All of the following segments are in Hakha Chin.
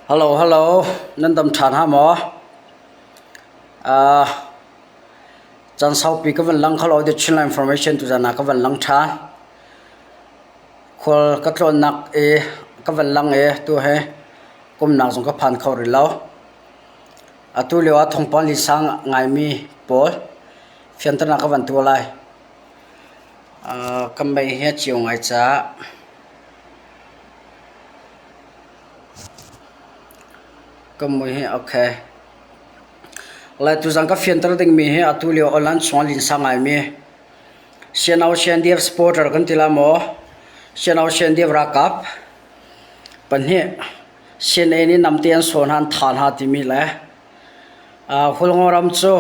Hello, hello. Nan dam ṭhan ha maw? Uh, caan saupi ka van lang kho lo The Chinland Information tuzan ah ka van lang ṭhan. Khual ka tlawnnak i ka van lang i tu he kumnak zong ka phan kho rih lo. Atu lio ah thawngpang linsang ngaimi pawl fianternak ka van tuah lai. Uh, ka mei hi a cio ngai caah Ka mui hi okay. Lai tuzan ka fianter dingmi hi atu lio online chung ah linsa ngaimi Sianau CNDF supporter kan ti la maw? Sianau CNDF ralkap pahnih CNA nih namte an sawn hna an tha hna timi le uh, Hulngo ram cu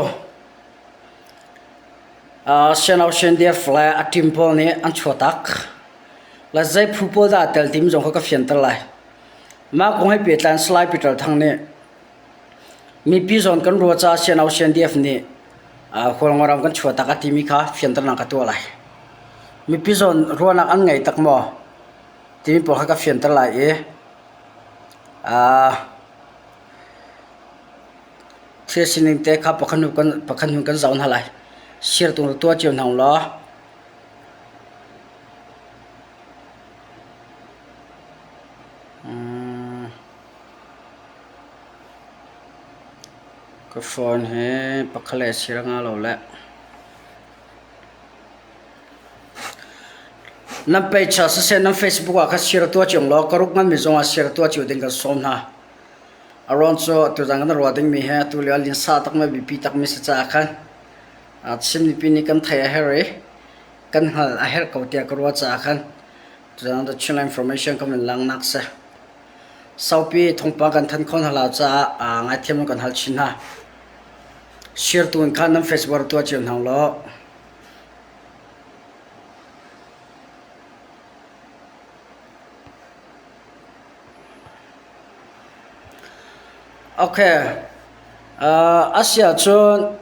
uh, Sianau CNDF le a team pawl nih an chuatak. Le zei phu pawl dah tel timi zong kha ka fianter lai. Mah kong he pehtlai Salai Peter Thang nih mipi zawn kan ruah caah CNO CNDF nih Hualngoram kan chuah tak a timi kha fianternak ka tuah lai. Mipi zawn ruahnak an ngei tak maw timi pawl kha ka fianter lai i thil sining te kha pakhat hnu kan pakhat hnu kan zoh hna lai. Sirtung tuah cio hna law Ka phone hi pakhat le sir a ngah lo le. Nan page ah siseh nan Facebook ah kha share tuah cio law ka ruk nganmi zong ah share tuah cio ding kan sawm hna. A ruang cu tuzan kan ruah dingmi hi atu lio linsa takmi biapi takmi si caah khan Chin mipi nih kan theih a herh i kan hngalh a herh ko tiah ka ruah caah khan tuzan the Chinland Information kan van langnak si. Saupi thawngpang kan thanh khawh hna lo caah ngaithiam kan hal chin hna. Share tu in khan nan Facebook tuah cio hna law. Okay. Uh, asia cun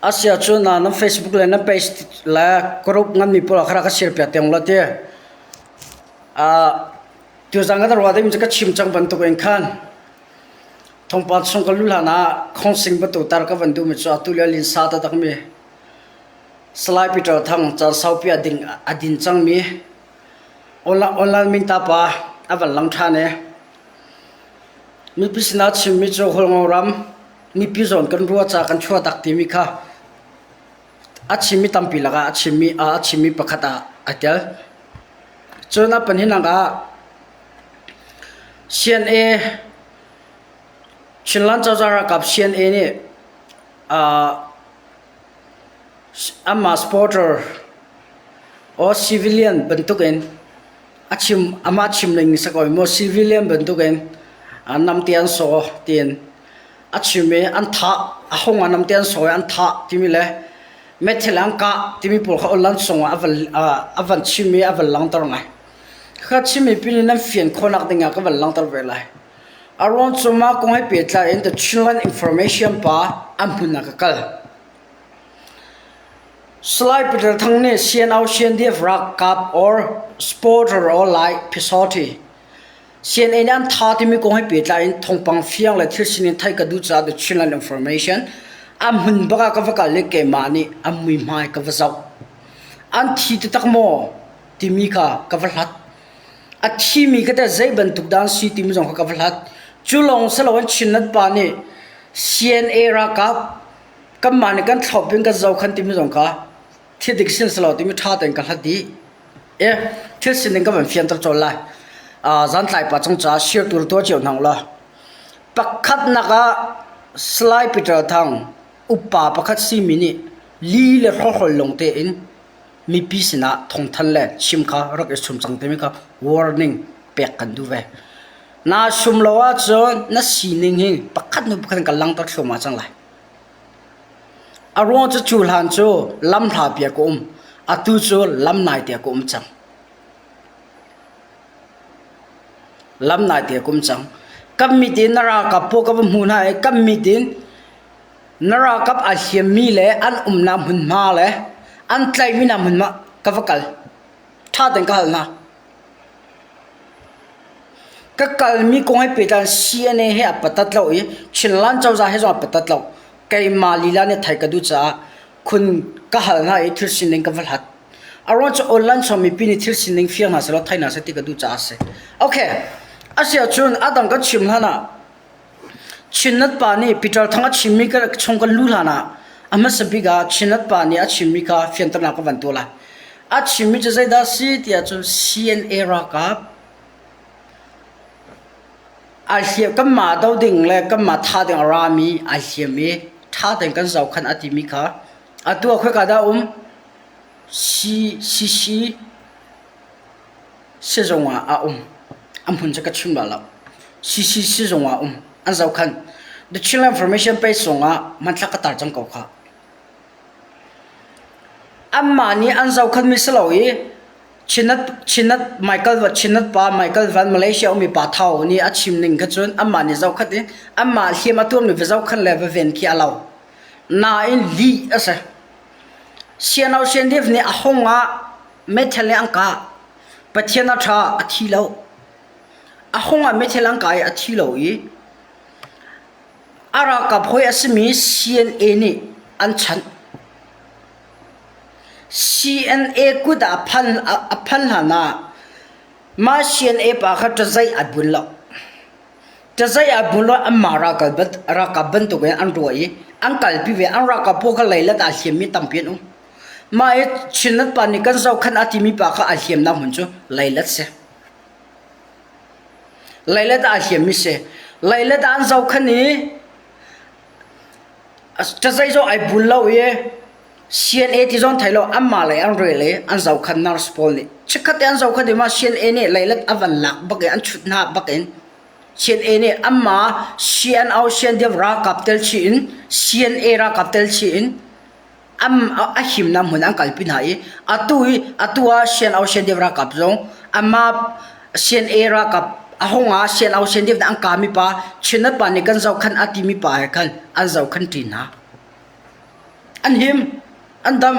A si ahcun nan Facebook le nan page le group nganmi pawl ah kha rak ka share piak te ung law ti. Tuzan kan ruah ding cu ka chim cang bantuk in khan thawngpang chung ka lu hlan ah khawngsing bantuk tar ka van duhmi cu atu lio linsa taktakmi Salai Peter Thang caan saupi a ding a din cangmi Online minta pa a van lang ṭhan i mipi sinah chimmi cu Hualngo ram mipi zawn kan ruah ca kan chuah tak timi kha a chimmi tampi lakah a chimmi a chimmi pakhat ah a tel. Cun a pahnihnak ah CNA Chinland cozah ralkap CNA nih Amah supporter or civilian bantukin a chim amah chim ning si ko maw civilian bantukin namte an saw tiin a chim i an thah a hung ah namte an saw i an thah timi le meithal an kah timi pawl kha online chungah a van a van chim i a van langhter ngai. Kha chimmi pin in nan fian khawhnak dingah ka van langhter ve lai. A ruang cu mah kong he pehtlai in The Chinland Information pa an hmun ah ka kal. Salai Peter Thang nih CNO CNDF ralkap or supporter or lai Phisawṭi CNA nih an tha timi kong he pehtlai in thawngpang fiang le thil sining theih ka duh caah The Chinland Information a hmun bak ah ka va kal i keimah nih an muihmai ka va zoh. An thi taktak maw timi kha ka va hlat. A thimi ka teh zei bantuk dah an si timi zong kha ka va hlat. Cu lawng si loin Chinland pa nih CNA ralkap kanmah nih kan thlop in kan zohkhan timi zong kha thil dik sin si lo timi ṭha tein ka hlat dih. E thil sining ka van fianter colh lai. Uh, zantlai pa cung caah share tur tuah cio hna law. Pakhatnak ah Salai Peter Thang upa pakhat simi nih li le hrawhhrol lung tein mipi sinah thawngthan le chim kha rak i sum cang timi kha warning pek kan duh ve. Naa sum lo ahcun na sining hi pakhat hnu pakhat in kan langhter thluahmah cang lai. A ruang cu cu hlan cu lam hla bia ka um. Atu cu lam nai te ka um cang. Lam nai te ka um cang. Kan mit in na ralkap pawl ka va hmu hna i kan mit in na ralkap aa hliammi le an umnak hmunhma le an tlaihmi hna hmunhma ka va kal. Ṭha tein ka hal hna. Ka kalmi kong he pehtlai in CNA he a patat lo i Chinland cozah he zong a patat lo. Keimah lila nih theih ka duh caah khun ka hal hna i thil sining ka va hlat. A ruang cu online chung mipi nih thil sining fiang hna sehlaw thei hna seh ti ka duh caah a si. Okay. A si ahcun a dang kan chim hlan ah Chinnet pa nih Peter Thang a chimmi ka chung kan luh hlan ah a hmasa bik ah Chinnet pa nih a chimmi kha fianternak ka van tuah lai. A chimmi cu zeidah a si ti ahcun CNA ralkap ai hliam kanmah do ding le kanmah thah ding a rami ai hliam i ṭha tein kan zohkhenh a timi kha atu ah khoika dah a um? CCC sizung ah a um. A hmun cu ka chim bal lo. CC sizung ah a um. An zohkhenh. The Chinland Information page zongah hmanthlak ka tar cang ko khah. Anmah nih an zohkhenhmi si lo i Chinat Chinat Michael Chinat pa Michael Van Malaysia ummi pa Thau nih a chim ning kha cun anmah nih zohkhenh i anmah hliam a tuarmi va zohkhenh le va ven khi a lo. Nain lih a si. Siano Siandiv nih a hong ah meithal nih an kah. Pathian a ṭha, a thi lo. A hong ah meithal an kah i a thi lo i a ralkap hawi a simi CNA nih an chanh. CNA kut ah a phan, a phan hlan ah mah CNA pa kha ṭazaih ai bun lo. Ṭazaih ai bun lo anmah ralkap, ralkap bantukin an ruah i an kalpi ve. An ralkap pawl kha leilet aa hliammi tampi an um. Mah i Chinland pa nih kan zohkhenh a timi pa kha aa hliamnak hmun cu leilet si. Leilet ah aa hliammi si. Leilet ah an zohkhenh i ṭazaih zong ai bun lo i CNA ti zong thei lo anmah lei an rel i an zohkhenh nurse pawl nih chikkhat te an zohkhenh i mah CNA nih leilet a van lak bak i an chut hna bak in CNA nih anmah CNO CNDF ralkap tel chih in CNA ralkap tel chih in a himnak hmun an kalpi hna i atu i atu ah CNO CNDF ralkap zong amah CNA ralkap a hong ah CNO CNDF nih an kami pa Chinnet pa nih kan zohkhenh a timi pa he khan an zohkhenh ṭi hna. An him, an dam.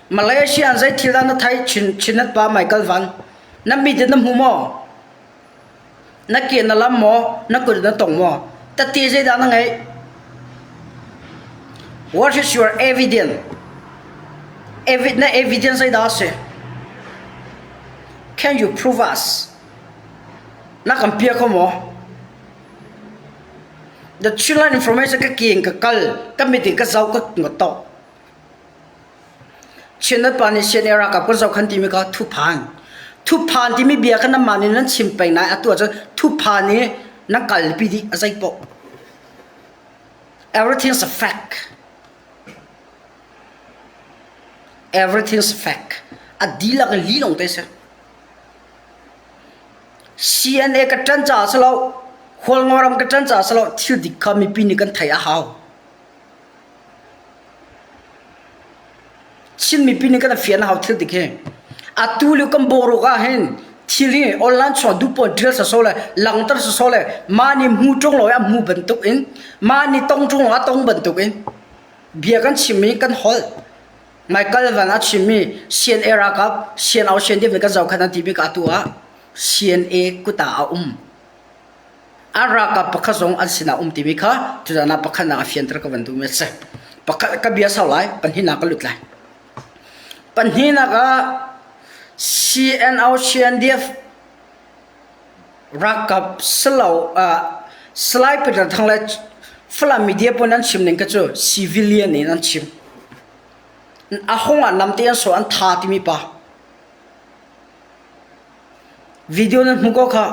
Malaysia an zei thil dah na theih Chin Chinnet pa Michael Van na mit in na hmu maw? Na ke na lam maw? Na kut na tong maw? Tette zeidah na ngeih? What is your evidence? Evi na evidence zeidah a si? Can you prove us? Na kan pia kho maw? The Chinland information ka ke in ka kal, ka mit in ka zoh, ka to. Chinland pa nih CNA ralkap kan zohkhan timi kha thuphan. Thuphan timi bia kha nanmah nih nan chim peng nain atu ahcun thuphan i nan kalpi dih a zei paoh. Everything's a fact. Everything's a fact. A dihlak in lih lawng te si. CNA ka ṭan caah si lo, Hualngoram ka ṭan caah si lo, thil dik kha mipi nih kan theih a hau. Chin mipi nih kan fian a hau thil dik hi. Atu lio kan boruak ah hin thil hi online chuah duh pawl ṭial sawsawh le langhter sawsawh le mah nih hmu ṭung lo i a hmu bantuk in mah nih tong ṭung lo a tong bantuk in bia kan chim i kan holh. Michael Van a chimmi CNA ralkap CNO CNDF nih kan zohkhenh an timi ka atu ah CNA kut ah a um. An ralkap pakhat zong an sinah um timi kha tuzan ah pakhatnak a fianter ka van duhmi a si. Pakhat ka bia sau lai, pahnihnak ka lut lai. Pahnihnak ah CNO CNDF ralkap silo uh, Salai Peter Thang le Falam media pawl an chim ning kha cu civilian in an chim. A hung ah namte an so an tha timi pa. Video nan hmu ko kha.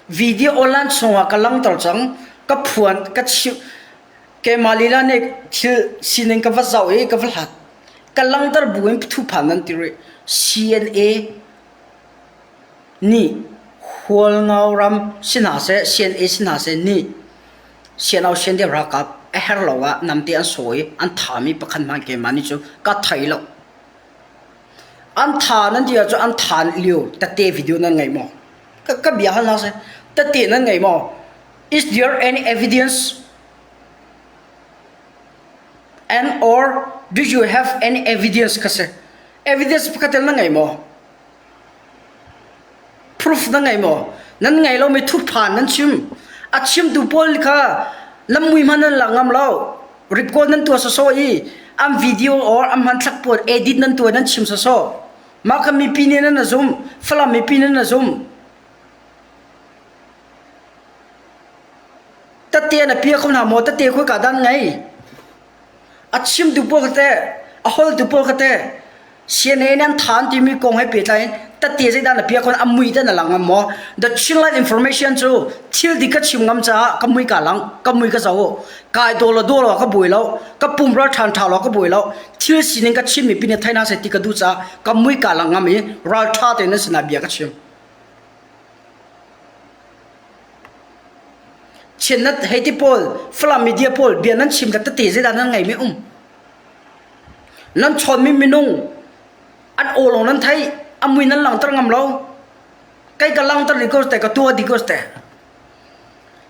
Video online chungah ka langter cang. Ka phuan, ka chim. Keimah lila nih thil sining ka va zoh i ka va hlat. Ka langter bu in thuphan nan ti rih. CNA nih Hualngo ram si hna seh, CNA si hna seh nih CNO CNDF ralkap a herh lo ah namte an sawi i an thami pakhat hmanh keimah nih cu ka thei lo. An tha nan ti ahcun an than lio tete video nan ngei maw? Ka, ka bia hal hna seh. Tette nan ngei maw? Is there any evidence? And or do you have any evidence ka si? Evidence pakhat tel na ngei maw? Proof na ngei maw? Nan ngei lomi thuphan nan chim. A chimtu pawl kha lam mui hmanh nan lang ngam lo. Record nan tuah sawsawh i an video or an hmanthlak pawl edit nan tuah nan chim sawsawh. Mah kha mipi nih nan zum. Falam mipi nan zum. Tette na pia kho hna maw? Tette khoi ka dan ngei? A chimtu pawl kha teh, a holtu pawl kha teh, CNA nih an than timi kong he pehtlai in tette zeidah na pia kho a mui te na lang ngam maw? The Chinland Information cu thil dik ka chim ngam caah ka mui ka lang, ka mui ka zo. Kai daw lo daw lo ka buai lo, ka pum ral ṭhan ṭha lo ka buai lo. Thil sining ka chimmi pin thai hna seh ti ka duh caah ka mui ka lang ngam i ral ṭha tein nan sinah bia ka chim. Chinnet hei ti pawl, Falam media pawl bia nan chim le tete zeidah nan ngeimi um? Nan chawnmi minung an aw lawng nan theih, a mui nan langhter ngam lo. Kei ka langhter dih ko te, ka tuah dih ko te.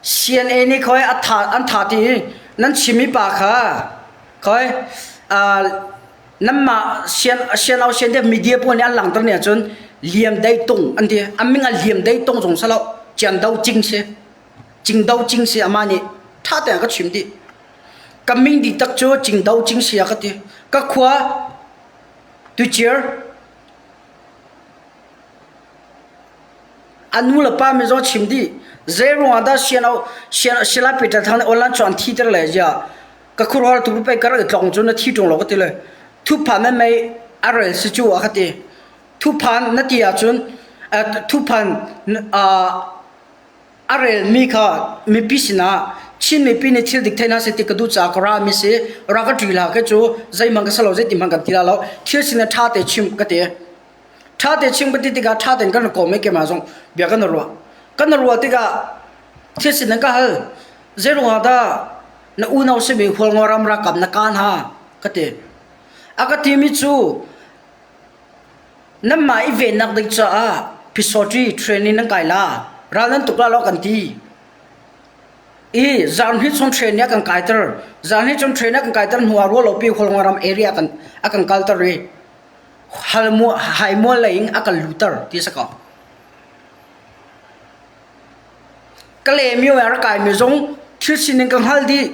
CNA nih khoi a tha an tha ti i nan chimmi pa kha khoi nanmah sian sian au sian media pawl nih an langhter ni ahcun liam dei tung an ti an min ah liam dei tung zong si lo cian do cing si cing do cing si amah nih ṭha tein ka chim dih ka min dih tak cu cing do cing si a ka ti ka khua tucir a nu le pa mizaw chim dih zei ruangah dah sian au sian sila Peter Thang nih online cu an thi ter le ziah ka khuaruahhar tu pei ka rak i tlong cu na thi ṭung lo ka ti le thuphan na mei a rel si cu a ka ti thuphan na ti ahcun thuphan a relmi kha mipi sinah Chin mipi nih thil dik thei hna seh ti ka duh caah ka ra mi si ra ka ṭi hlah ke cu zeihmanh ka si lo zeitin hmanh kan ti la lo thil sin ṭha te chim ka ti ṭha te chim ka ti tikah ṭha tein kan kawm i keimah zong bia kan ruah kan ruah tikah thil sin ka hal zei ruangah dah na unau simi Hualngo ram ralkap na kaan ha ka ti. A ka timi cu nanmah i vennak ding caah phisawṭi training nan kai la ral nan tuk la lo kan ti. I zarhnih chung training a kan kaiter. Zarhnih chung training a kan kaiter hnu ah ruahlopi Hualngo ram area kan a kan kalter i halmual haimual lei in a kan luter ti a si ko. Kalaymyo ah rak kaimi zong thil sining ka hngal dih.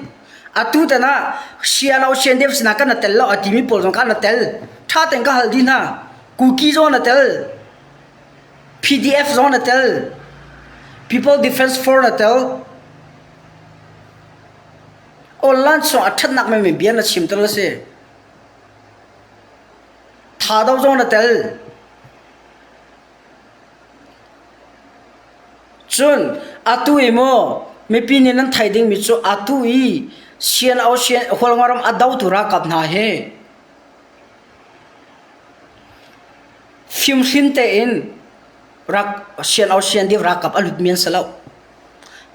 Atu tan ah Siano Siandep sinah kan tel lo a timi pawl zong kha an tel. Ṭha tein ka hal dih hna. Kuki zong an tel. PDF zong an tel. People Defense Force an tel. Online chung a ṭhatnak menmen bia na chim tel a si. Thado zong na tel. Cun atu i maw mipi nih nan theih dingmi cu atu i CNO Hualngoram a dotu ralkap hna hi fimhrin tein rak CNO CNDF ralkap a lutmi an si lo.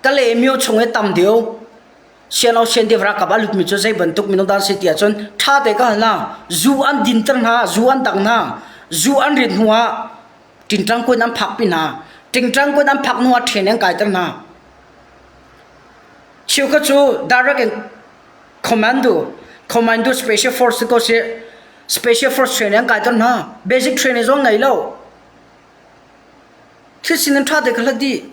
Kalaymyo chung i tam deuh CNO CNDF ralkap a lutmi cu zei bantuk minung dah an si ti ahcun ṭha te ka hal hna. Zu an dinter hna, zu an dang hna, zu an rit hnu ah Ṭingṭang kun an phakpi hna. Ṭingṭang kun an phak hnu ah ṭhen an kaiter hna. Cheukhat cu direct in commando, commando special force ko si special force training an kaiter hna. Basic training zong ngei lo. Thil sining ṭha te kha hlat dih.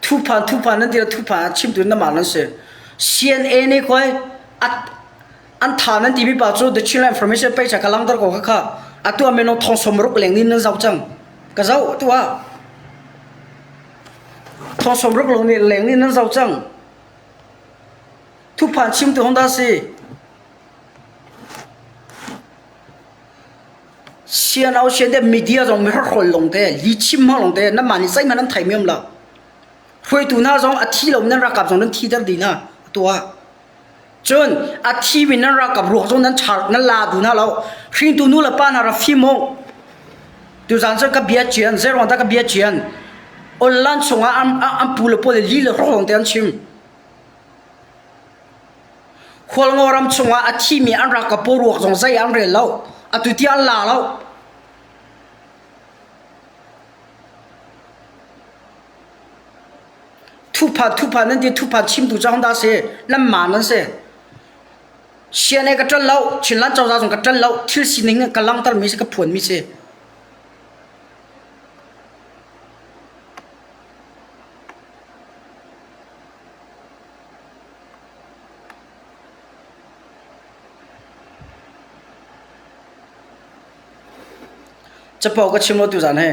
Thuphan thuphan nan ti le thuphan a chimtu namah nan si. CNA nih koi an tha nan timi pa cu The Chinland Information page ah ka langhter ko kha kha. Atu ah minung thong 60 leng nih nan zoh cang. Ka zoh atu ah. Thong 60 leng nih nan zoh cang. Thuphan chimtu hong dah si. Sian-au sian te media zong mihrokhrol lawng te lihchim hmang lawng te nanmah nih zeihmanh nan theimi um lo. Hruaitu hna zong a thi lomi nan ralkap zong nan thiter dih hna atu ah. Cun a thimi nan ralkap ruak zong nan char nan la duh hna lo. Hringtu nu le pa hna rak fim u. Tuzaan cu ka bia cian, zeiruang dah ka bia cian? Online chungah an, an pu le pawl le li le hrawng te an chim. Hualngo ram chungah a thimi an ralkap pawl ruak zong zei an rel lo. Atu tiang an la lo. Thuphan thuphan nan ti thuphan chimtu cu hodah si? Nan ma nan si. CNA ka ṭan lo, Chinland cozah zong ka ṭan lo, thil sining ka langhtermi si, ka phuanmi si. Capo ka chim lo tuzan hi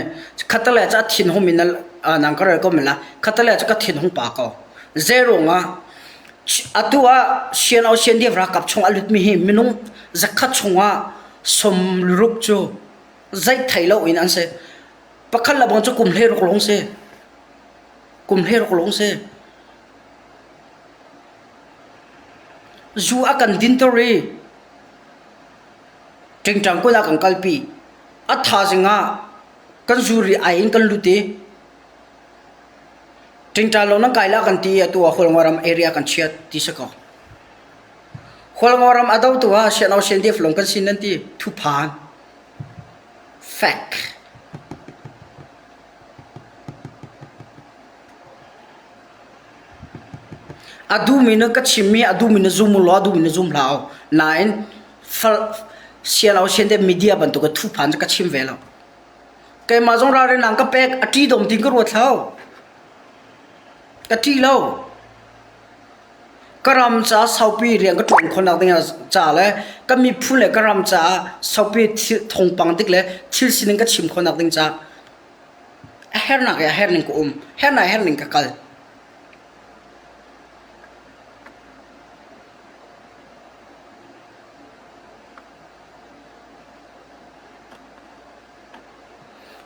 khattelei cu a thin hung mi nang ka rel ko men la khattelei cu ka thin hung pa ko. Zei ruangah atu ah Sian Ocean Dave ralkap chung a lutmi hi minung zakhat chungah sawmruk cu zei thei lo in an si. Pakhat le bang cu kum 16 lawng si. Kum 16 lawng si. Zu a kan dinter i Ṭingṭang kut ah kan kalpi. A thaizing ah kan zuri ai in kan lut i ṭingṭang lawng nan kai la kan ti i atu ah Hualngoram area kan chiat ti si ko. Hualngoram a dotu ah Siano Siandef lawng kan si nan ti thuphan. Fact. A duhmi na ka chimmi a duhmi na zum u law a duhmi na zum hlah u. Nain sian sian te media bantuk a thuphan cu ka chim ve lo. Keimah zong ralrin ang ka pek a ṭi dom tin ka ruat hlah. Ka ṭi lo. Ka ram caah saupi rian ka ṭuan khawhnak ding ca le ka miphun le ka ram caah saupi thawngpang dik le thil sining ka chim khawhnak ding caah a hernak i a herning ka um hernak i herning ka kal.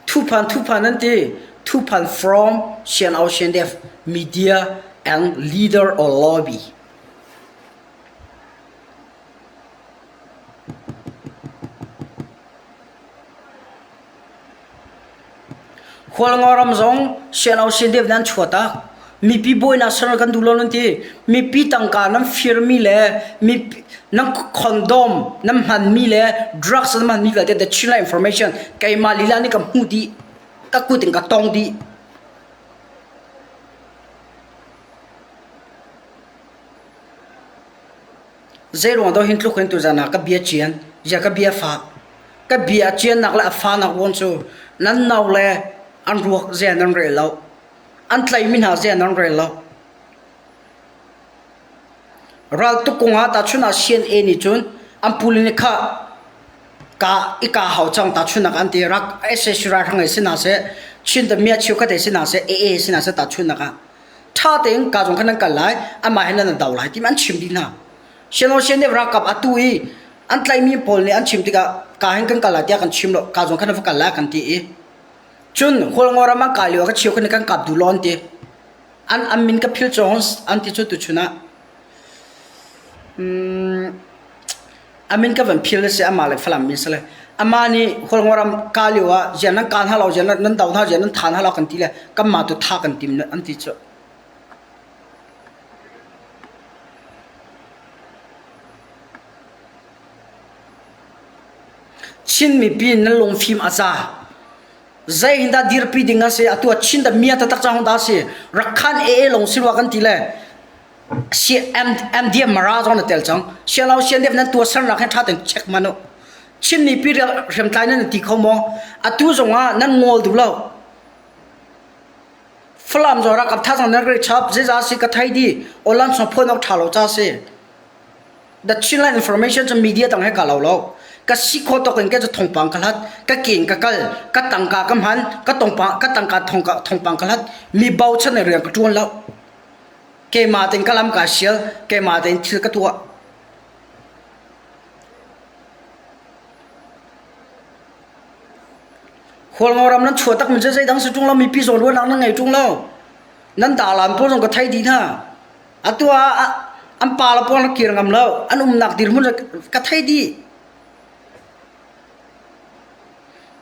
Thuphan thuphan an ti. Thuphan from Sian Ocean Def media and leader or lobby. Hualngoram zong siano sindep nan chuat ah mipi buainak ser kan duh lo nan ti. Mipi tangka nan firmi le mipi nan condom nan hmanmi le drugs nan hmanmi vialte the Chinland information keimah lila nih ka hmuh dih ka kut in ka tong dih. Zeiruang dah hin tluk hin tuzan ah ka bia cian, ya ka bia fak. Ka bia a ciannak le a fahnak ruang cu nan nau le an ruak zia nan rel lo. An tlaihmi hna zia nan rel lo. Raltuk kong ah tahchun ah CNA nih cun an puli nih kha ka i ka hau cang tahchunnak an ti rak SAC ralhrang he si hna seh Chin mia cheukhat he si hna seh AA he si hna seh tahchunnak ah ṭha tein ka zong khan nan kal lai amah he nan do lai timi an chim dih hna. Sianawsian nih ralkap atu i an tlaihmi pawl nih an chim tikah ka hin kan kal lai tiah kan chim lo ka zong khan va kal lai kan ti i cun Hualngo ram an kai lio ah ka cheu khan kan kap duh lo an ti an an min ka phil cawng an ti cu tuchun ah a min ka van phil si amah le Falam mi si le amah nih Hualngo ram ka lio ah zian nan ka hna lo zian nan do hna zian nan tha hna lo kan ti le kanmah tu tha kan tim an ti cu Chin mipi nan lungfim a za. Zei hin dah dirpi ding a si? Atu ah Chin dah mia taktak cang dah si? Rakhan AA lawng si rua kan ti le MDM Mara zong na tel cang. Sialo sian nan tua sernak hi ṭha tein check man u. Chin mipi hriamtlai nan ti kho maw? Atu zong ah nan ngol duh lo. Falam zong ralkap thazaang nan rak chap zeizah si ka thei di online chung phuan awk ṭha lo ca si The Chinland Information cu media dang he ka lo lo ka si kho tok in ke cu thongpang ka hlat ka king ka kal ka tangka ka hman ka tongpang ka tangka thongpang ka hlat mi bochan in rian ka ṭuan lo keimah tein ka lam ka sial keimah tein thil ka tuah Hualngo ram nan chuah takmi cu zeidang si ṭung lo mipi zawn ruahnak nan ngei ṭung lo. Nan dalan pawl zong ka thei dih hna. Atu ah an pa le pawl kir ngam lo. An umnak dirhmun ka thei dih.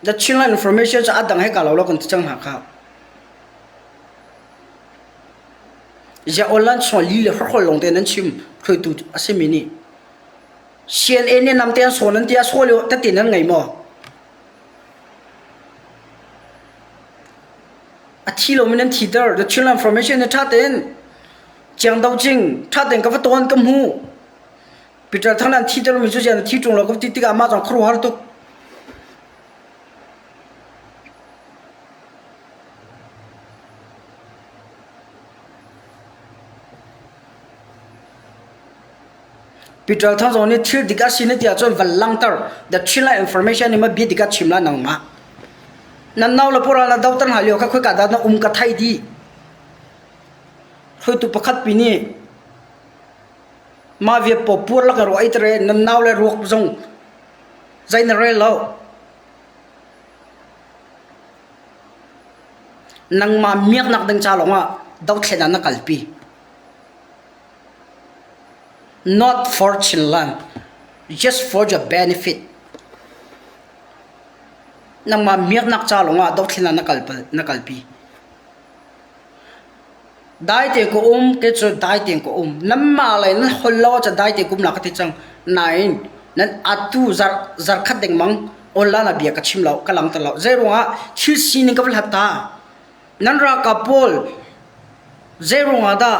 The Chinland Information cu a dang he ka lo lo kan ti cang hna kha. Zia online chung li le hrokhrol lawng te nan chim hruaitu a simi nih. CNA nih namte an sawn an ti a saw lio tete nan ngei maw? thi lomi nan thiter. The Chinland Formation hi ṭha tein Chiang Do Ching ṭha tein ka va tawn ka hmu. Peter Thang an thiter mi cu zian thi ṭung lo ka ti tikah mah zong khuaruahhar tuk. Peter Thang zong nih thil dik a si na ti ahcun van langhter. The Chinland Information nih ma bia dik a chim la nangmah. Nan nau le pural na doter hna lio kha khoika dah na um ka thei dih. Hruaitu pakhat pi nih mah viap paw puar lak in ruah ei tere nan nau le ruak zong zei na rel lo. Nangmah miaknak ding ca lawngah dothlen ah na kalpi. Not for Chinland, just for your benefit. Nangmah miaknak ca lawngah dothlen ah na kal na kalpi. Dai te ka um, kei cu dai tein ka um. Nanmah lei nan holh lo ahcun dai tein ka um la ka ti cang. Nain nan atu zarh zarkhat dengmang online ah bia ka chim lo, ka langhter lo. Zei ruangah thil sining ka va hlat ta. Nan ralkap pawl zei ruangah dah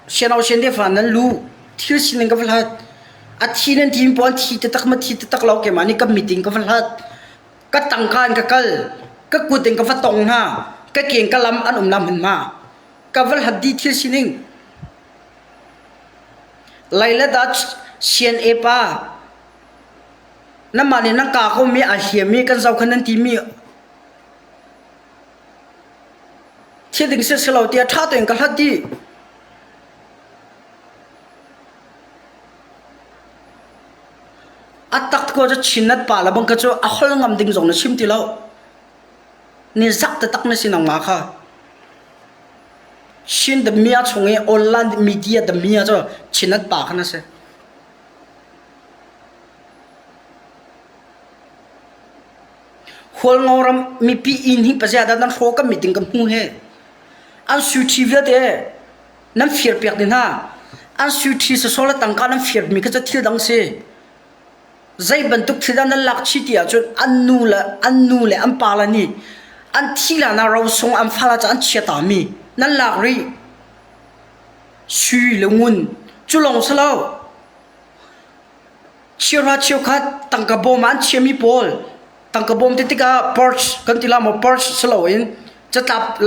siano sian fa nan lu thil sining ka va hlat. A thi nan ti pawl an thi taktak ma thi taktak lo keimah nih ka meeting ka va hlat. Ka tangka in ka kal, ka kut in ka va tong hna, ka ke in ka lam an um lam hmunhma. Ka va hlat dih thil sining. Laila Dutch CNA pa namah nih nan ka ko mi aa hliam i kan zohkhan nan timi thil ding si si lo tiah ṭha tein ka hlat dih. A tak ko cu Chin pa le bang kha cu a hol ngam ding zong na chim ti lo. Ni zak taktak na si nangmah kha. Chin the mia chung i online media the mia cu Chinat pa kha na si. Hualngo ram mipi inn hi pazia dah nan hraw kan meeting kan hmu he. An sui vialte nan fir piak dih hna an suiṭhi sawsawh le tangka nan firmi kha cu thil dang si zei bantuk thil dah nan lak chih ti ahcun an nu le an nu le an pa le nih an thi hlan ah rosung an fale cu an chia tami nan lak rih sui le ngun cu lawng si lo Chiahra cheukhat tangka bawm ah an chiahmi pawl tangka bawm ti tikah purse kan ti la maw purse si loin catlap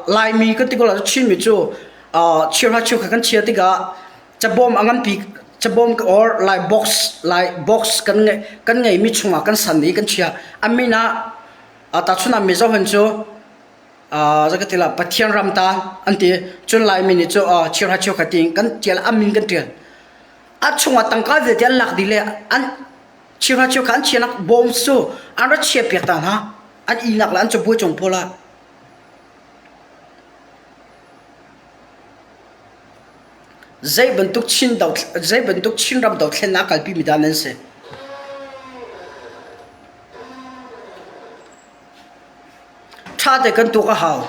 Laimi kan ti ko la Chinmi cu chiahra cheukhat kan chia tikah cabawm a nganpi cabawm or lai box lai box kan ngeih kan ngeihmi chungah kan san i kan chiah. A min ah tahchun ah Mizo hen cu zei ka ti la Pathian ram ta an ti cun Laimi nih cu chiahra cheukhat tiin kan tial a min kan tial. A chungah tangka vialte an lak dih le an cheuhra cheukhat an chiahnak bawm cu an ra chiahpiak ta hna. An ihnak le an cabuai cung pawl ah. Zei bantuk Chin do zei bantuk Chinram dothlennak a kalpi mi dah nan si? Ṭha te kan tuak a hau.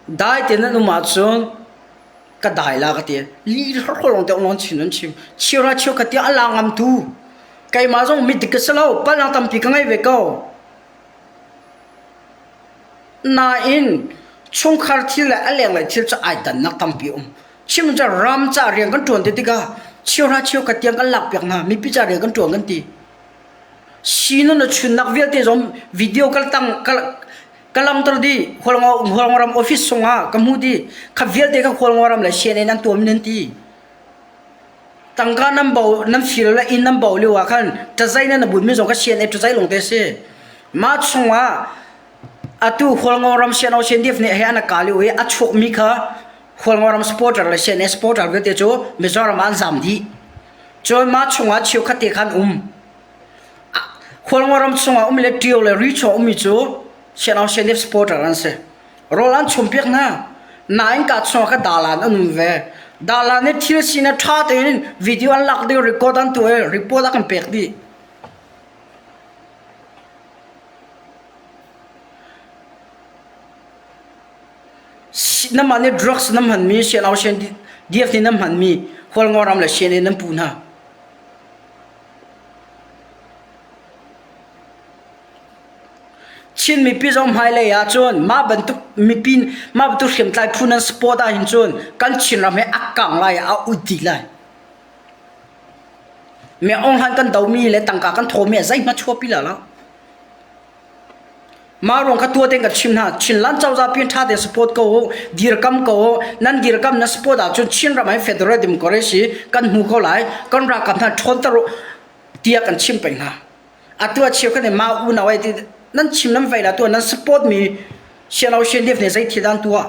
Dai tein nan um ahcun ka dai la ka ti. Li hlorhlawr lawng te lawng chin an chim. Chira cheu ka tiah a la ngamtu. Keimah zong midik ka si lo. Palnak tampi ka ngei ve ko. Nain chungkhar thil le a lenglei thil cu ai dannak tampi um. Chim cu ram ca rian kan ṭuan ti tikah cheuhra cheukhat tiang kan lakpiak hna. Mipi ca rian kan ṭuan kan ti. Sinu na chunnak vialte zong video ka tang ka ka lamter dih. Hualngo ram office chungah ka hmu dih. Kha vialte kha Hualngo ram le CNN an tuam nan ti. Tangka nan bo nan fir le inn nan bo lio ah khan ṭazai nan bun mi zong kha CNA ṭazai lawng te si. Mah chungah atu Hualngo ram CNO CNDF nih he an ka lio i a chuak mi kha Hualngo ram supporter le CNA supporter vialte cu Mizoram ah an zam dih. Cun mah chungah cheukhat te khan um. Hualngo ram chungah um le Ṭio le Ri chung ummi cu CNO CNDF supporter an si. Rawl an chumpiak hna. Nain ka chungah ka dalan an um ve. Dalan nih thil sinak ṭha tein video an lak dih, record an tuah i report a kan pek dih. Namah nih drugs na hmanmi CNO DF nih nan hmanmi Hualngo ram le CNA nan pu hna. Chin mipi zong hmailei ah cun mah bantuk mipi mah bantuk hriamtlai phu nan support ahhin cun kan Chinram hi a kang lai a ut dih lai. Mi Aung Hlaing kan domi le tangka kan thawmi ah zeihmanh chuahpi la lo. Mah ruang kha tua tein kan chim hna. Chinland cozah pi ṭha tein support ko u, dirkam ko u. Nan dirkam nan support ahcun Chinram ah federal democracy kan hmu ko lai. Kan ralkap hna ṭhawnter u tiah kan chim peng hna. Atu a cheukhat nih mah unau ai ti nan chim nan vei la tu nan support mi Siano CNDF nih zei thil dah an tuah?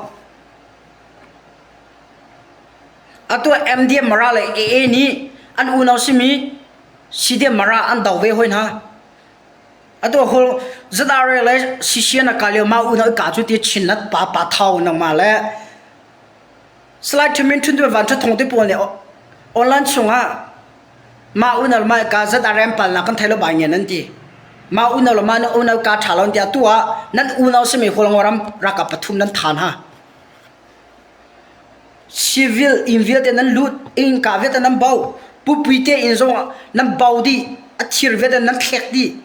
Atu MDM Mara le AA nih an unau simi CDM Mara an do ve hoi hna. Atu hol ZRA le CCN a ka lio ma unau ka cu ti Chinlat pa pa thau nangmah le Slide Thamin Thun Van Tha Thong te pawl nih online chungah mah unau mah ka ZRM pal nak kan thei lo bai ngen an ti. Mah unau le mah unau ka tha lo an ti atu ah nan unau simi Hualngoram ralkap pathum nan than ha. Civil inn vialte nan lut, innka vialte nan bau, pupui te inn zong nan bau dih, a thir vialte nan thlek dih.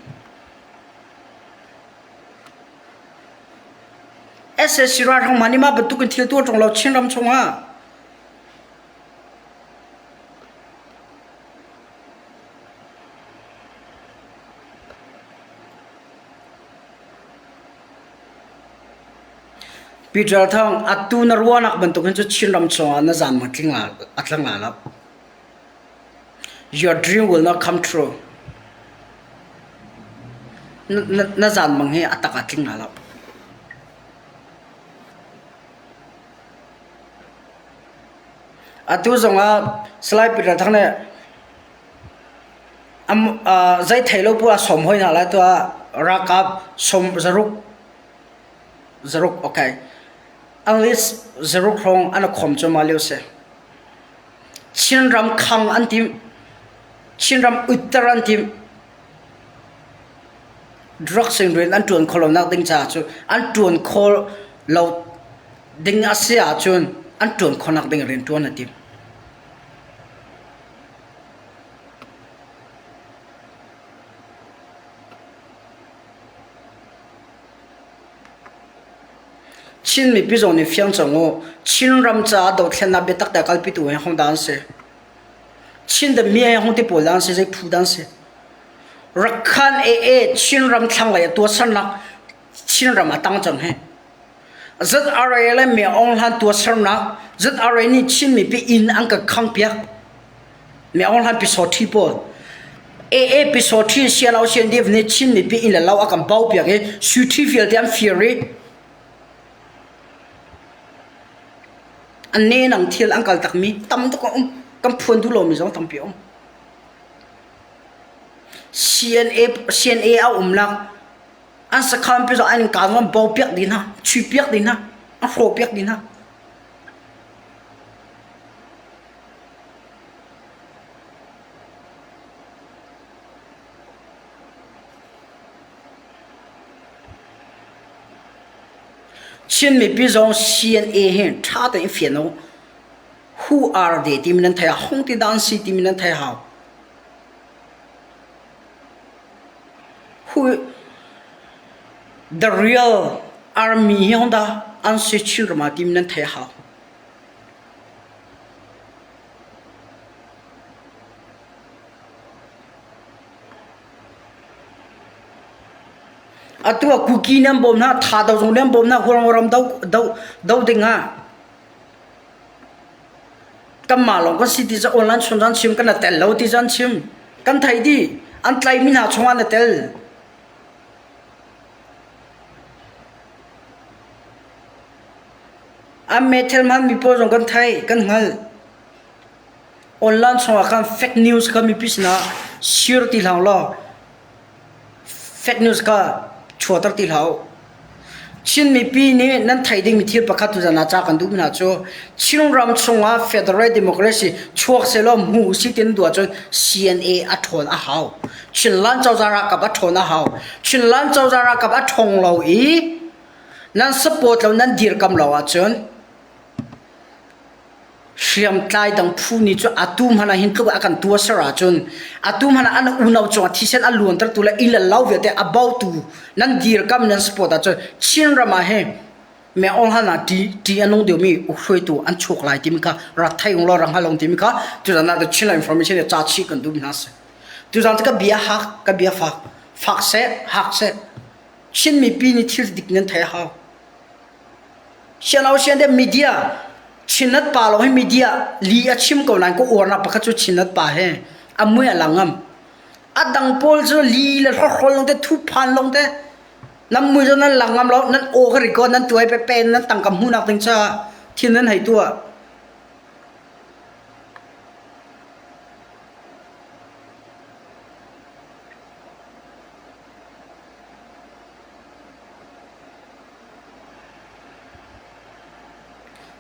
SAC ralhrang hmanh nih mah bantuk in thil tuah ṭung lo Chinram chungah. Peter Thang, atu na ruahnak bantuk hin cu Chinram chungah na zaam a tling a tlang lai lo. Your dream will not come true. Na, na, na zaanmang hi a tak a tling lai lo. Atu zongah Salai Peter Thang nih am, uh, zei thei lo pu a sawm hoi hna lai tuah ralkap sawm zaruk zaruk okay at least zaruk hrawng an khom cu ma lio si. Chinram khang an tim. Chinram utter an tim. Drugs in rian an ṭuan kho lonak ding caah cu an ṭuan kho lo ding a si ahcun an ṭuan khawhnak ding rian ṭuan a tim. Chin mipi zong nih fiang cang u. Chinram caah dothlennak biatak te a kalpitu hi hong dah an si? Chin the mi hong ti pawl dah an si? Zei phu dah an si? Rakhan AA Chinram thlanglei a tuahsernak Chinram a tang cang hi. ZRA le Me Aung Hlan tuahsernak ZRA nih Chin mipi inn an ka khang piak. Me Aung Hlan pisawṭhi pawl. AA pisawṭhi CNO CNDF nih Chin mipi inn le lo a kan bau piak i suiṭhi vialte an fir i an nenang thil an kal takmi tam tuk a um. Kan phuan duh lomi zong tampi a um. CNA CNA a umnak an sakhan pi zong an kaan an bo piak dih hna, chui piak dih hna, an hrawh piak dih hna. Chin mipi zong CNA hi ṭha tein fian u. Who are they timi nan thei a hong ti dah an si timi nan thei hau. Who the real army hi hong dah an si chin ram ah timi nan thei hau. Atu ah Kuki nan bawm hna, Thado zong nan bawm hna, Hualngoram do, do, do ding ah kanmah lawng kan si ti cu online chung an chim kan tel lo ti cu an chim. Kan thei dih. An tlaimi hna chungah na tel. An meithal hmanmi pawl zong kan thei, kan hngalh. Online chungah khan fake news kha mipi sinah share ti hlah law fake news kha chuahter ti hlah u. Chin mipi nih nan theih dingmi thil pakhat tuzan ah ca kan duhmi hna cu Chinram chungah Federal Democracy chuak sehlaw hmu usih ti nan duh ahcun CNA a ṭhawn a hau. Chinland cozah ralkap a ṭhawn a hau. Chinland cozah ralkap a ṭhawng lo i nan support lo nan dirkam lo ahcun. Hriamtlai dang phu nih cu atu hmanh ah hin tluk a kan tuahser ahcun atu hmanh ah an unau cungah thisen a luantertu le inn le lo vialte a botu nan dirkam nan support ahcun Chinram ah hin me ol han ah ṭi ṭi a nung deuhmi hruaitu an chuak lai timi kha rak thei ung law rak hngal ung timi kha tuzan ah the Chinland information nih ca chih kan duh mi hna si. Tuzan cu ka bia hak ka bia fak fak seh hak seh Chin mipi nih thil dik nan thei a hau. Siano sian de media Chinat pa lawng hi media li a chim ko nain ka uarnak pakhat cu Chinat pa he a mui a lang ngam. A dang pawl cu li le hlorhrol lawng te thuphan lawng te nan mui cu nan lang ngam lo nan aw ka record nan tuai pe pen nan tangka hmuhnak ding caah thin nan hei tuah.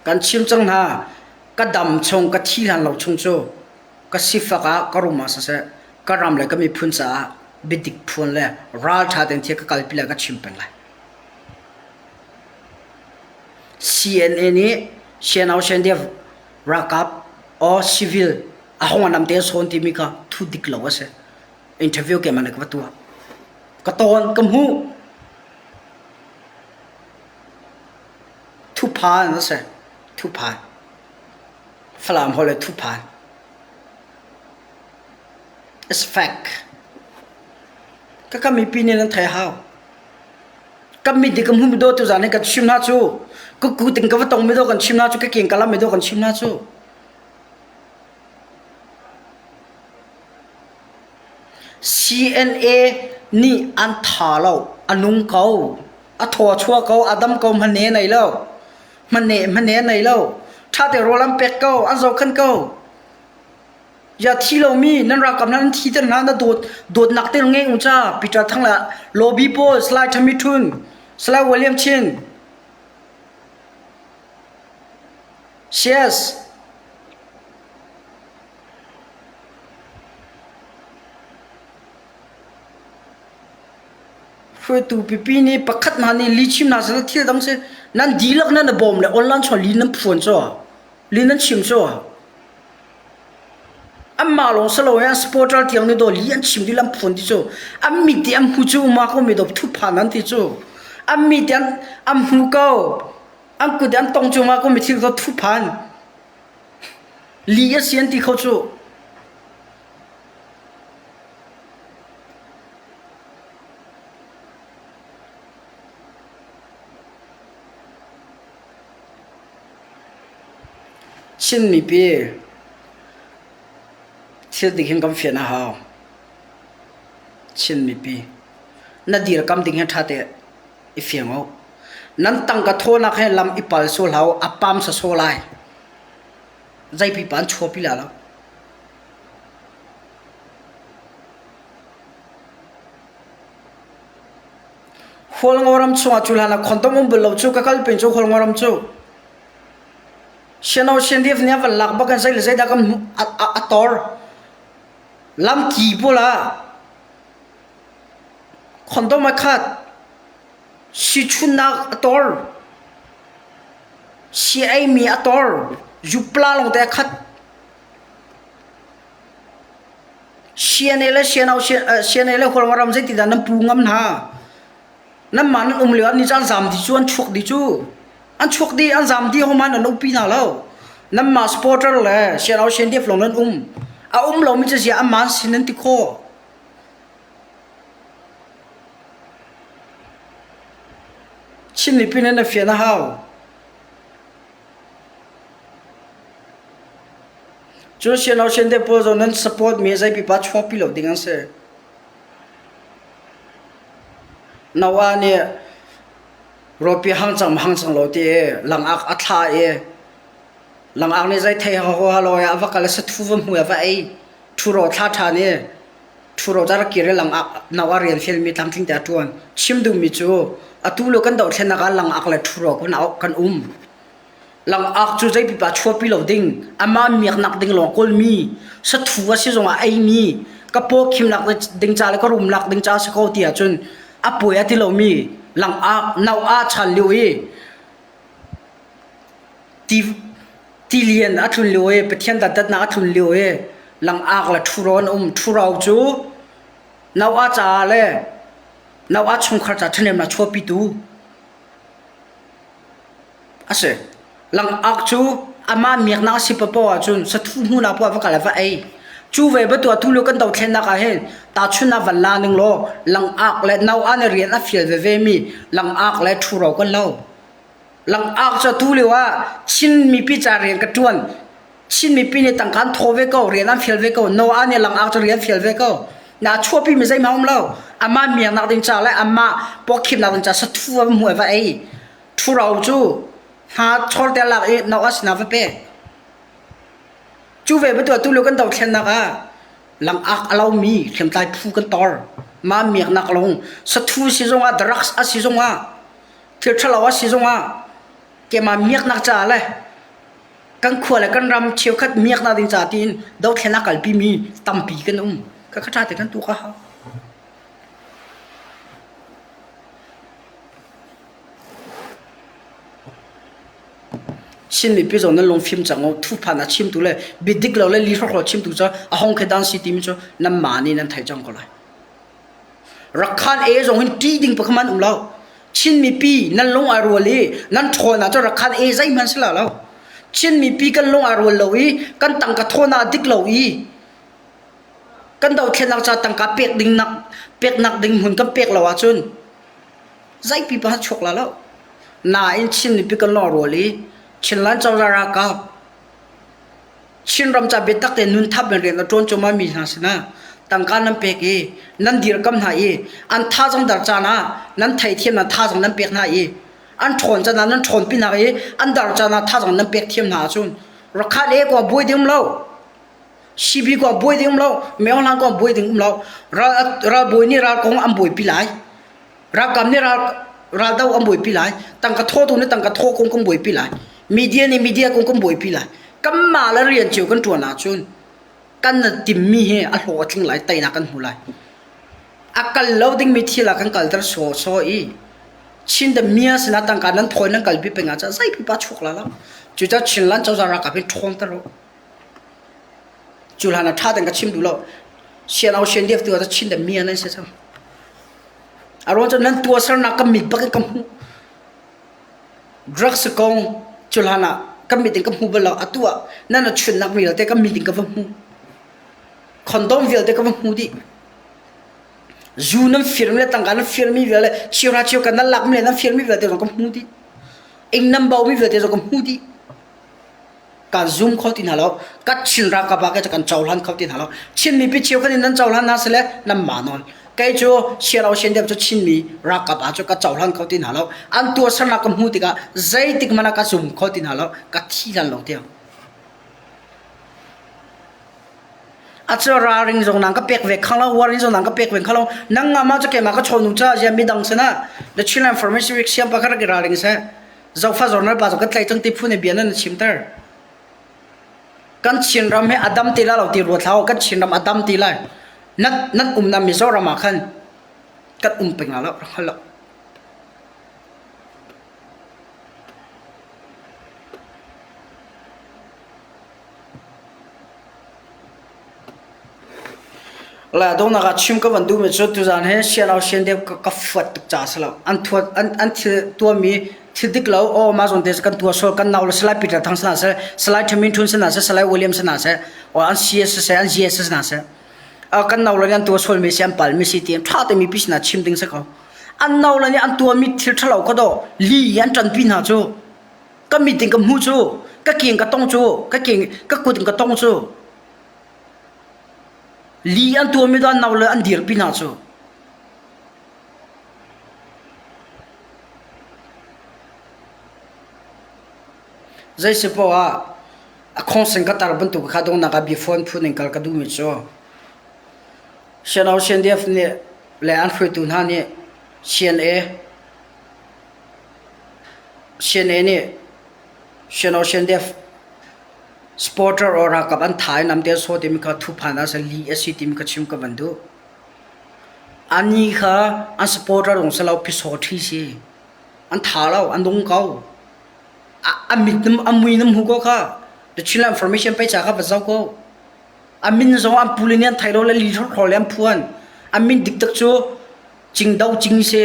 Kan chim cang hna, ka dam chung, ka thi hlan lo chung cu ka sifak ah ka rum ah siseh, ka ram le ka miphun caah biadik phuan le ralṭha tein thil ka kalpi lai ka chim peng lai. CNA nih CNO CNDF ralkap or civil a hong a nam te sawn timi kha thu dik lo a si. Interview keimah nih ka va tuah. Ka tawn, ka hmuh. Thuphan a si. Thuphan. Falam holh le thuphan. It's fact. Ka ka mipi nih nan thei hau. Kan mit nih ka hmu mi daw tuzan hi kan chim hna cu. Ka kuting ka va tong mi daw kan chim hna cu. Ka king ka lam mi daw kan chim hna cu. CNA nih an tha lo. A nung ko. A thaw a chuah ko. A dam ko. Hmane nei lo. Hmane hmane nei lo. Ṭha te rawl an pek ko. An zohkhenh ko. Ya thi lomi nan ralkap nan thi ter hna na dawt dawtnak te ngei u ca Peter Thang le Lobby pawl Salai Thami Thun Salai William Chin Yes Hruaitu pipi nih pakhat hna nih lihchim hna seh thil dang si nan dihlak nan i bawm le online chuah li nan phuan cu li nan chim cu anmah lawng si loin an supporter tiang nih daw li an chim dih le an phuan ti cu an mit i an hmu cu uma ko mi daw thuphan an ti cu an mit i an an hmu ko an kut i an tong cu uma ko mi thil daw thuphan li a si an ti kho cu Chin mipi thil dik hin kan fian a hau. Chin mipi na dirkam ding hi ṭha te i fiang u. Nan tangka thawnak he lam i pal sual hlah u, a pam sasaw lai. Zei pipa an chuahpi la lo. Hualngoram chungah cu hlan ah khontom um bal lo cu ka kal peng cu Hualngoram cu. Siano Siandif nih a van lak bak in zei le zeidah kan hmuh a, a, a tor. Lamki pawl ah khontom a khat. Sichunnak a tor. Si eimi a tor. Zupla lawng te a khat. CNA le CNO CNA le Hualngoram zeitindah nan pu ngam hna? Nanmah nan um lio ah ni cu an zaam dih cu an chuak dih cu. An chuak dih an zaam dih hohmanh nan umpi hna lo. Nanmah supporter le CNO CNDF lawng nan um. A um lomi cu ziah anmah an si nan ti khawh. Chin mipi nan fian a hau. Cun siano siante pawl zong nan support mi zei pipa chuahpi lo ding an si. Noah nih rawpi hang cang hang cang lo ti i langak a thla i langak nih zei thei ho lo i a va kal i sathu va hmu i a va ei ṭhuro thla ṭhan i ṭhuro ca rak kir i langak Noah rian fialmi tlamtling te a ṭuan. Chim duhmi cu atu lio kan dohthlennak ah langak le ṭhuro kan um. Langak cu zei pipa chuahpi lo ding, amah miaknak ding lawng kawlmi, sathu a si zongah eimi, ka paw khimnak ding ca le ka rumnak ding ca si ko ti ahcun a puai a ti lomi langak no ah chan lio i ti. Tilian a tlun lio i Pathian dantatnak a tlun lio i langak le ṭhuro an um. Ṭhuro cu Noah caah le Noah chungkhar ca ṭhahnemnak chuahpitu a si. Langak cu amah miaknak a si paohpaoh ahcun sathu hmuhnak poah va kal ah va ei. Cu ve bantuk atu lio kan dothlennak ah hin tahchunhnak van la ning law langak le Noah nih rian a fial veve mi langak le ṭhuro kan lo. Langak cu atu lio ah Chin mipi ca rian ka ṭuan. Chin mipi nih tangka an thaw ve ko, rian an fial ve ko. Noah nih langak cu rian fial ve ko. Na chuahpi mi zeihmanh um lo. Amah miaknak ding ca le amah pawkhimnak ding ca sathu va hmuh va ei. Ṭhuro cu hna chawlte lak i Noah sinah va pek. Cu ve bantuk atu lio kan dothlennak ah langak a lomi hriamtlai phu kan tor. Mah miaknak lung sathu si zongah drugs a si zongah thil ṭhalo a si zongah keimah miaknak caah le kan khua le kan ram cheukhat miaknak ding caah tiin dothlen a kalpi mi tampi kan um. Khakha ṭha te kan tuak a hau. Chin mipi zong nan lungfim cang u. Thuphan a chimtu le biadik lo le lihrawkhrol chimtu cu a hong khe dan si timi cu nanmah nih nan theih cang ko lai. Rakhan e zong hin ṭih ding pakhat hmanh um lo. Chin mipi nan lung aa rual i nan ṭhawn ahcun Rakhan e zeihmanh si la lo. Chin mipi kan lung aa rual lo i kan tangka thawn ah dik lo i kan dothlennak ca tangka pek ding nak peknak ding hmun kan pek lo ahcun zeipi pa chuak la lo. Nain Chin mipi kan lung aa rual i Chinland cozah ralkap Chinram ca biatak tein nunthap in rian a ṭuan cuahmah mi hna sinah tangka nan pek i nan dirkamh hna i an thazaang dar caan ah nan theithiam nan thazaang nan pek hna i an ṭhawn caan ah nan ṭhawnpi hna i an dar caan ah thazaang nan pek thiam hna ahcun Rakhan e kua buai ding um lo CB kua buai ding um lo Myohlang kua buai ding um lo ral ralbawi nih ral kong an buaipi lai Ralkap nih ral raldo an buaipi lai. Tangka thawtu nih tangka thaw kong kan buaipi lai. Media nih media kong kan buaipi lai. Kanmah le rian cio kan ṭuan ahcun kan timmi hi a hlawh a tling lai, teinak kan hmu lai. A kal lo dingmi thil ah kan kalter sawsawh i Chin the mia sinah tangka nan thawi nan kalpi peng ahcun zeipipa chuak la lo. Cucaah Chinland cozah ralkap hi ṭhawnter u. Cu hlan ah ṭha tein ka chim duh lo. Sian au sian deuh tu ah Chin the mia nan si cang. A ruang cu nan tuahsernak ka mit bak in ka hmuh. Drugs kong cu hlan ah ka mit in ka hmu bal lo. Atu ah nan a chunnak vialte ka mit in ka va hmu. Condom vialte ka va hmu dih. Zu nan firmi le tangka nan firmi vialte, cheuhra cheuka nan lakmi le nan firmi vialte zong ka hmu dih. Inn nan baumi vialte zong ka hmu dih. Kan zum kho ti hna lo. Kan Chin ralkap ah kan cohlan kho ti hna lo. Chin mipi cheukhat in nan cohlan hna sile nan mah nawl. Kei cu Sialo Sian cu Chinmi ralkap ah cu ka cohlan kho ti hna lo. An tuahsernak ka hmuh tikah zeitik hmanh ah ka zum kho ti hna lo. Ka thi lan lo tiang. A cu ralring zong nang ka pek ve khang lo, warning zong nang ka pek ve khang lo. Nang nga ma cu keimah ka chawnu ca zia midang sinah the Chinland Information Week siam pa kha rak i ralring seh. Zofa zornal pa zong kan tlaih cang ti phu nih bia nan chimter. Kan Chinram hi a dam ti lai lo ti ruat hlah u. Kan Chinram a dam ti lai. Nan nan umnak Mizoram ah khan kan um peng la lo, rak hngal lo. La donghnak ah chim ka van duhmi cu tuzaan hi sian sian deuh ka fuat tuk caah a si lo. An thuat an an thil tuahmi thil dik lo aw mah zawn te kan tuah sual kan nau le Salai Peter Thang sana seh Salai Thamin Thun sana seh Salai William sana seh or an CS seh an GS sana seh kan nau le nih an tuah sualmi si an palmi si ti ṭha te mipi sinah chim ding si ko. An nau le nih an tuahmi thil ṭhalo ka dawh li an ṭanpi hna cu ka mit in ka hmuh cu ka ke in ka tong cu ka ke ka kut in ka tong cu Li an tuahmi cu an nau le an dirpi hna cu. Zei si poah ah a khongsen ka tar bantuk kha donghnak ah biafawn phun in kal ka duhmi cu Siano CNDF nih le an hruaitu hna nih CNA CNA nih Siano CNDF Supporter or ralkap an tha i namte an sawh timi kha thuphan ah li a si timi kha chim ka van duh. Ani kha an supporter lawng si lo phisaw ṭhi si. An tha lo, an nung ko. A, a mit a mui na hmu ko kha. The Chinland Information pei ca kha va zoh ko. A min zong an pu le nih an thei lo le li hrawkhrol le an phuan. A min diktak cu Cingdo Cing si.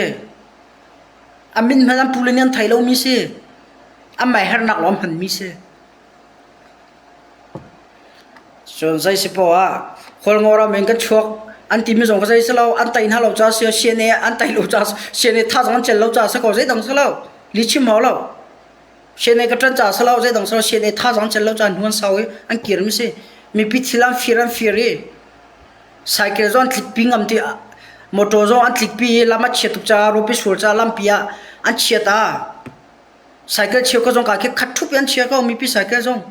A min hmanh an pu le nih an thei lomi si. An mai hernak lawng hmanmi si. Cun zei si poah ah Khualngo ram in kan chuak an timi zong ka zei si lo an tei hna lo ca si CNA an tei lo ca CNA tha zong an cel lo ca si ko zeidang si lo li chim hau lo CNA ka ṭan ca si lo zeidang si lo CNA tha zong an cel lo ca hnu an sau i an kir mi si mipi thil an fir an fir i cycle zong an tlikpi ngam ti motor zong an tlikpi i lam a chiat tuk caah rupi sur caah lampi ah an chiat ah Cycle cheukhat zong kaa khi khat ṭhup in an chia ko mipi cycle zong.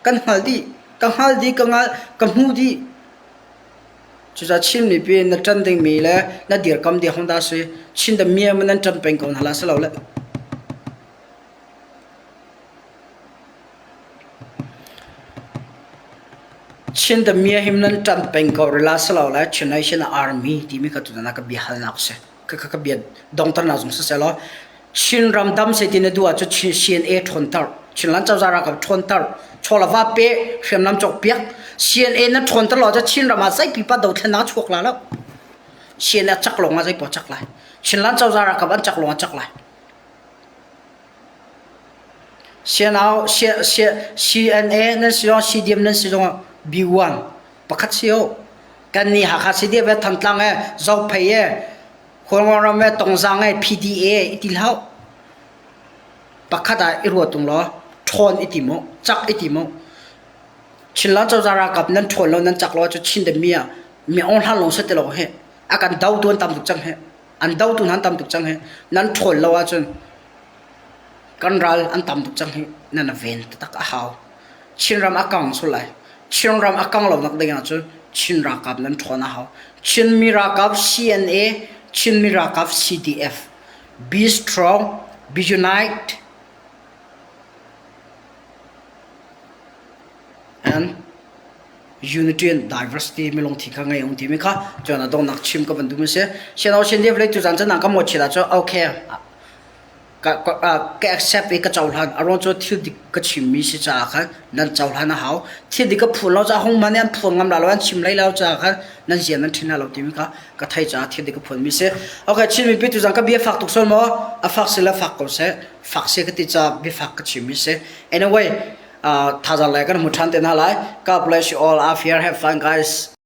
Kan hngal dih. Ka hngal dih, ka ngal, ka hmu dih. Cucaah Chin mipi na ṭan dingmi le na dirkam ding hong dah si. Chin da mia man nan ṭan peng ko hna la si lo le. Chin da mia him nan ṭan peng ko rila si lo le Chin Nation Army timi kha tutan ah ka bia halnak si. Ka ka bia dongternak zong siseh law Chinram dam seh ti na duh ahcun CNA ṭhawnter, Chinland cozah ralkap ṭhawnter, chawla va pe, hriamnam cawkpiak. CNA na ṭhawnter lo ahcun Chinram ah zei pipa dothlennak a chuak la lo. CNA cak lawng ah zeipaoh cak lai. Chinland cozah ralkap an cak lawng ah cak lai. CNA, CNA nan si zong CDM nan si zong B1 pakhat si ho. Kan nih Hakha CDF he Thantlang he Zophei he Khualngo ram he Tongzang he PDA i ti hlah. Pakhat ah i ruat tung law ṭhawn i tim u, cak i tim u. Chinland cozah ralkap nan ṭhawn lo nan cak lo ahcun Chin demi ah mi ong hlan lawng si ti lo hi. A kan dotu an tam tuk cang hi. An dotu hna an tam tuk cang hi. Nan ṭhawn lo ahcun kan ral an tam tuk cang hi. Nan ven taktak a hau. Chinram a kang sul lai. Chinram a kang lo nak ding ahcun Chin ralkap nan ṭhawn a hau. Chinmi ralkap CNA, Chinmi ralkap CDF. Be strong, be unite, and unity and diversity mi lungthi kha ngei ung timi kha cun a donghnak chim ka van duh mi si. Siano Chin Dev lei tuzan cun ka mo chila cu okay ka ka accept i ka cohlan a ruang cu thil dik ka chimmi si caah khan nan cohlan a hau thil dik ka phuan lo caah hung man an phuan ngam la lo an chim lei lo caah khan nan zian nan ṭhin lo timi kha ka thei caah thil dik ka phuanmi si okay Chin mipi tuzan ka bia fak tuk sual maw a fak si le fak ko seh fak si ka ti caah bia fak ka chimmi si anyway uh, thazaang le kan hmu ṭhan te hna lai God bless you all out here have fun guys.